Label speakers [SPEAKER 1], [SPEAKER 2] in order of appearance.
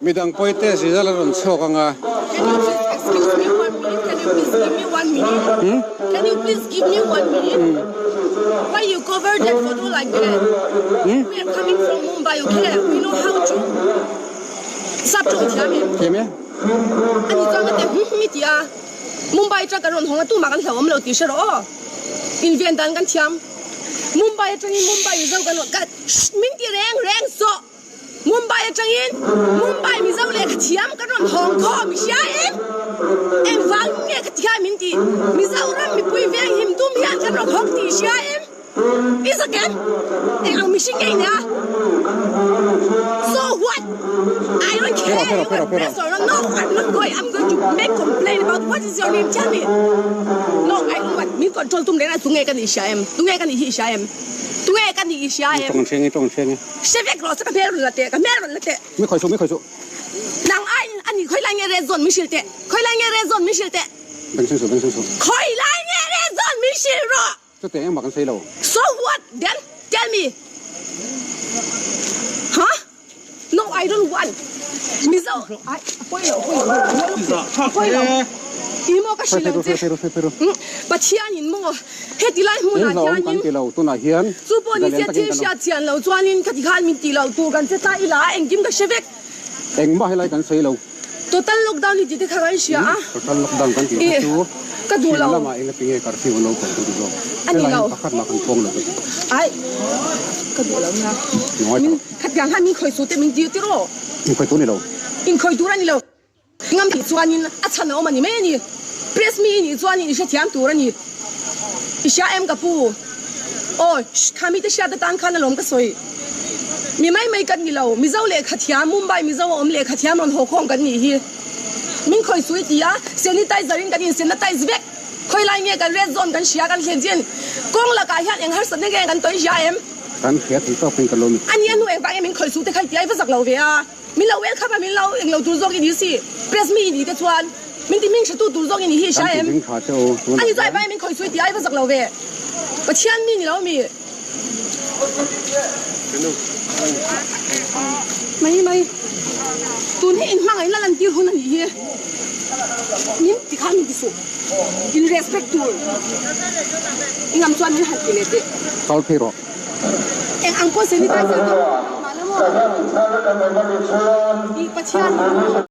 [SPEAKER 1] Midang pawite result a rawn chhuak ang a.
[SPEAKER 2] Can you please excuse me one minute? Can you please give me one minute?
[SPEAKER 1] Hmm?
[SPEAKER 2] Can you please give me one minute? Why you cover that photo like that?
[SPEAKER 1] Hmm?
[SPEAKER 2] We are coming from Mumbai, okay? We know how to. Sap tawng thiam em?
[SPEAKER 1] Thiam e.
[SPEAKER 2] Ani chuan ka ti hum hum i ti a. Mumbai atang kan rawn hawng a tumah kan hlauhawm lo tih hre rawh aw. Inven dan kan thiam. Mumbai atangin Mumbai Mizo kan rawn ka min ti reng reng zawh. Mumbai atangin Mumbai Mizo lehkha thiam kan rawn hawng khawm i hria em? Engvang nge ka ti kha min ti? Mizoram mipui veng him tum hian kan rawn hawng tih i hria em? I zak em? Eng ang mihring nge i nia? So what? I don't care you are press or not. No, I'm not going. I'm going to make complaint about what is your name? Tell me. No, I don't want. Min control tum reng a tunge ka nih i hria em? Tunge ka nih hi i hria em? Tunge ka nih i hria em?
[SPEAKER 1] I tawng hreng, i tawng hreng e.
[SPEAKER 2] Hre vek rawh se ka hmel rawn la teh, ka hmel rawn la teh.
[SPEAKER 1] Mi khawi suh, mi khawi suh.
[SPEAKER 2] Nang aiin a ni khawi lai nge red zone min hrilh teh, khawi lai nge red zone min hrilh teh.
[SPEAKER 1] Beng seng suh, beng seng suh.
[SPEAKER 2] Khawi lai nge red zone min hrilh rawh.
[SPEAKER 1] Chuteh engmah kan sawi lo.
[SPEAKER 2] So what then? Tell me. Huh? No I don't want. Mizo ai a pawi lo, a pawi lo, a pawi lo. I maw ka hrilh ang che. Pathian in maw heti lai hmunah hianin chu pawh ni se thil hriat chian lo chuanin khati khan min tih loh tur kan che ta ila engkim ka hre vek.
[SPEAKER 1] Engmah helai kan sawi lo.
[SPEAKER 2] Total lockdown hi tih te kha kan hria a.
[SPEAKER 1] Total lockdown kan tih kha chu
[SPEAKER 2] ka duh lo.
[SPEAKER 1] Chhim lamah enga tinge curfew an lo kawm kan ti zawk.
[SPEAKER 2] A ni
[SPEAKER 1] Helai
[SPEAKER 2] lo.
[SPEAKER 1] hi pakhat mah kan pawng lo ka ti.
[SPEAKER 2] Ai ka duh lo nia. Min khatiang khan min khawi su te min tir tir aw.
[SPEAKER 1] In khawi tur a ni lo.
[SPEAKER 2] In khawi tur a ni lo. Ngam tih chuanin a chhan a awm a ni mai a ni. Press mi i nih chuanin i hrethiam tur a ni. I hria em ka pu? Aw, kha mite hriat atan khan alawm ka sawi. Mi mai mai kan ni lo. Mizo lehkha thiam, Mumbai Mizo a awm lehkha thiam rawn haw khawm kan nih hi. Min khawi sui ti a, sanitizer in kan in-sanitize vek. Khawi lai nge kan red zone kan hria kan thlen chin. Kawng lakah hian eng harsatna nge kan tawi hria em?
[SPEAKER 1] Kan hria thei tawkin ka lo mi.
[SPEAKER 2] A nia hnu engvang nge min khawi su te kha i ti a, i va zak lo ve a. Min lo welcome a, min lo englo tur zawk i ni si. Press mi i ni te chuan min ti hming hretu tur zawk i ni hi i hria em? Ani chu ai vai min khawi sui tih ai va zak lo ve. Pathian mi ni lo mi. Mai mai. Tun hi in hmangaihna lan tir hun a nih hi. Min ti khan min ti suh. In respect tur. I ngam chuan min han ti leh teh.
[SPEAKER 1] Kal phei rawh.
[SPEAKER 2] Eng ang pawh sanitizer ka hmang mahla maw? I Pathian.